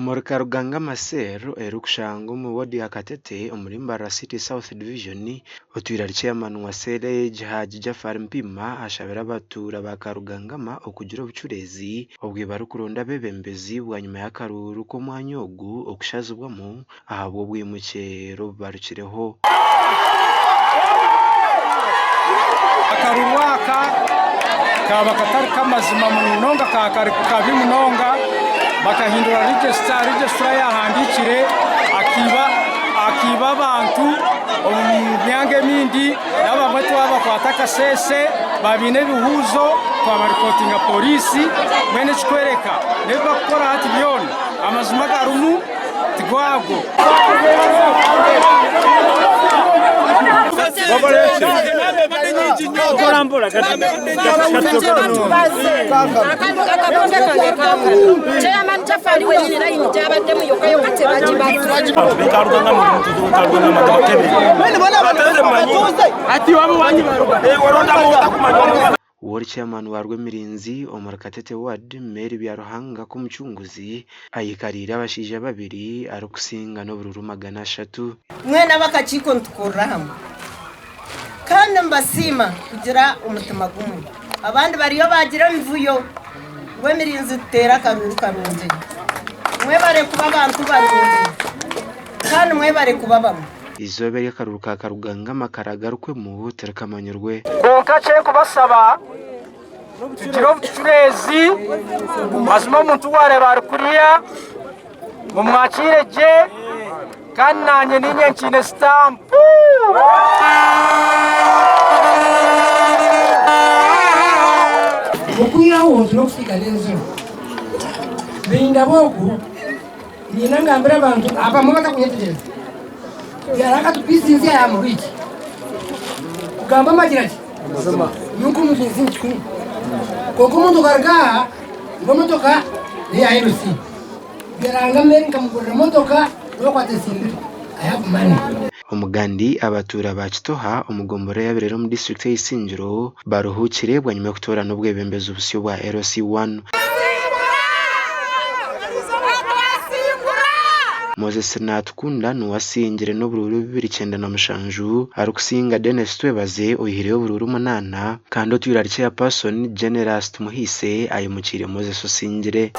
Omuri Karugangama Cell erikushangwa omu ward ya Katete omuri Mbarara City South Division, otwire ari chairman wa cell egi Haji Jaffari Mpiima ashabire abatuura ba Karugangama okugira obucureezi obwe barikuronda abeebembezi bwanyima y'akaruuru k'omwanya ogu okushazibwamu ahabw'obwimukyero obubarukireho. Akaruru aka kaaba katari k'amazima munonga kaaba kari kabi munonga bakahindura regisita, regisita yahandiikire akiiba akiiba abantu omu myanga emindi n'abamwe twabakwata akasheeshe babaine ebihuuzo twabaripootinga pooriisi mbwenu ekikworeka n'ebi barikukora hati byona amazima garimu tigwago. Ward Chairman wa Rwemirinzi omuri Katete Ward, Mary Byaruhanga Kumucunguzi ayikariire abashaija babiri arikusinga n'oburuuru 300. Mwena ab'akakiiko nitukorera hamwe kandi nibasiima kugira omutima gumwe. Abandi bariyo baagira emivuyo ngu emirinzi tuteere akaruuru karungi. Mwebare kuba abantu barungi kandi mwebare kuba bamwe. Eizooba eri akaruuru ka Karugangama karagarukwemu tirikamanyirwe. Kwonka kyenkubasaba tugire obucureezi, mazima omuntu waareeba ari kuriya mumwakiire gye kandi naanye niinye nkiine sitampu. Okwihaho n'okusiiga n'enziro. Bindaba oku Niinyenda ngambire abantu abamwe batakunyetegyereza. Yaraaka tubizinsi aha murwigi. Kugamba amagira ki? Nyowe nk'omuntu ensi nikikuru. Kwonka omuntu okaruga aha ngu emotoka neya LC. Byaranga Mary nkamugurira emotoka n'okwata esimbire. I have money. Omugandi abatuura ba Kitoha omu gombolola eya Birere omu disiturikiti eya Isingiro baruhuukire bwanyima y'okutoorana obwebembezi obusya obwa LC1. Moses Natukunda niwe asingire n'oburuuru 297 arikusinga Denis Twebaze oihireyo oburuuru munaana kandi otwire ari Chairperson Generous Tumuhaise aimukiire Moses osingire.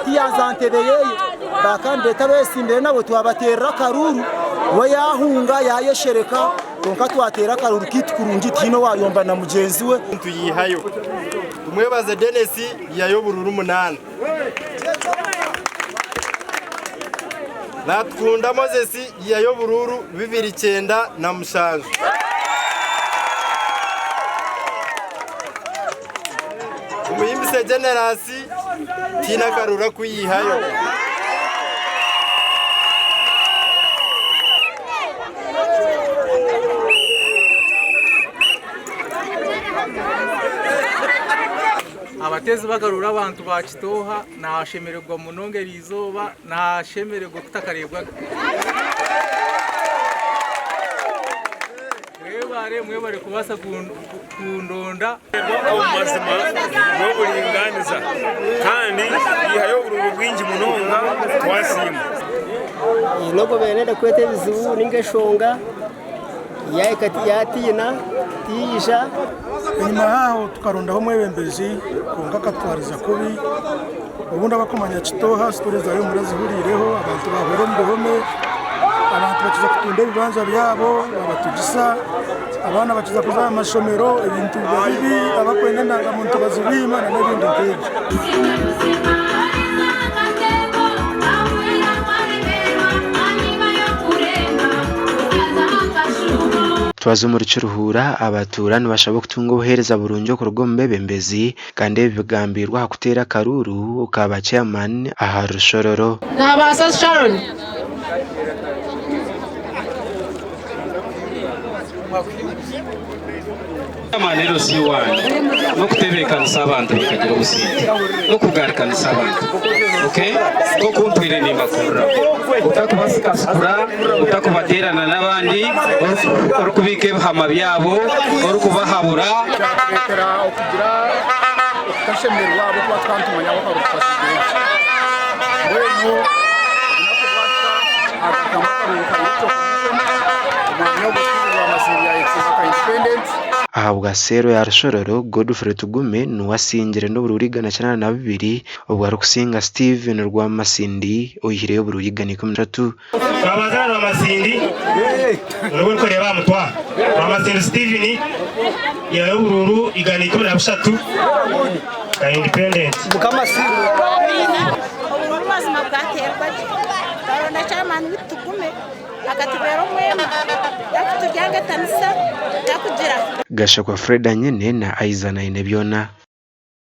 Tiyaza ntebe yeye ba candidate abesimbire nabo twabaterera akaruru we yahunga yayeshereka kwonka twatera akaruru kaitu kurungi tihaine owayomba na mugyenzi we. Tuyihayo. Tumwebaze Denis yihayo obururu munaana. Natukunda Moses yihayo obururu 297. Tumuhimbise Generous tihaine akaruru aku yihayo. Abateezi bagarura abantu ba Kitooha naashemererwa munonga eri izooba naashemererwa okutakareebwaga. Mwebare mwebare kubaasa kundonda. Omu mazima n'oburingaaniza kandi yihayo obururu bwingi munonga twasiima. Haine ogu obaire nayenda kweta ebizibu ninga eshonga yahika yatiina tiyaija. Enyima yaaho tukarondaho omwebembezi kwonka akatutwariza kubi. Obundi abakumanya Kitoha stories zayo murazihuriireho, abantu bahwera omu bihome, abantu bakiza kutunda ebibanja byabo babatugisa, abaana bakiza kuza aha mashomero ebintu biba bibi, abakwenda endangamuntu bazibiima n'ebindi nk'ebyo. Twaza omuri Kiruhura, abatuura nibashaba okutunga obuheereza burungi okuruga omu beebembezi kandi ebi bigambiirwe aha kuteera akaruuru ka ba chairman aha Rushororo. Nabaasa Sharon. Chairman LC wange n'okutebeekanisa abantu bakagira obusingye n'okugarikanisa abantu okay nk'oku ntwire nimbakurira otakubasikasikura otakubateerana n'abandi orikubiika ebihama byabo orikubahabura. Kyatureetera okugira okutashemererwa ahabw'okuba tukaba nitumanya ngu akaruru tukatsigire gye. Mbwenu. akaruru ka Electoral Commission, omwanya ogwo Stephen Rwamasindi yayetsimba nka Independent. Ahabwa seero ya Rushororo, Godfrey Tugume niwe asingire n'oburuuru 902 obwo arikusinga Stephen Rwamasindi oihireyo oburuuru 113. Twabanza na Rwamasindi niwe orikureeba aha mutwe aha. Rwamasindi Stephen yaihayo oburuuru 113 nka independent. Obururu mazima bwateerwa gye twaronda chairman witu Tugume akatubeera omwema takuturyangatanisa takugira. Gashakwa Fred Anyene na Isaac Nainebyona.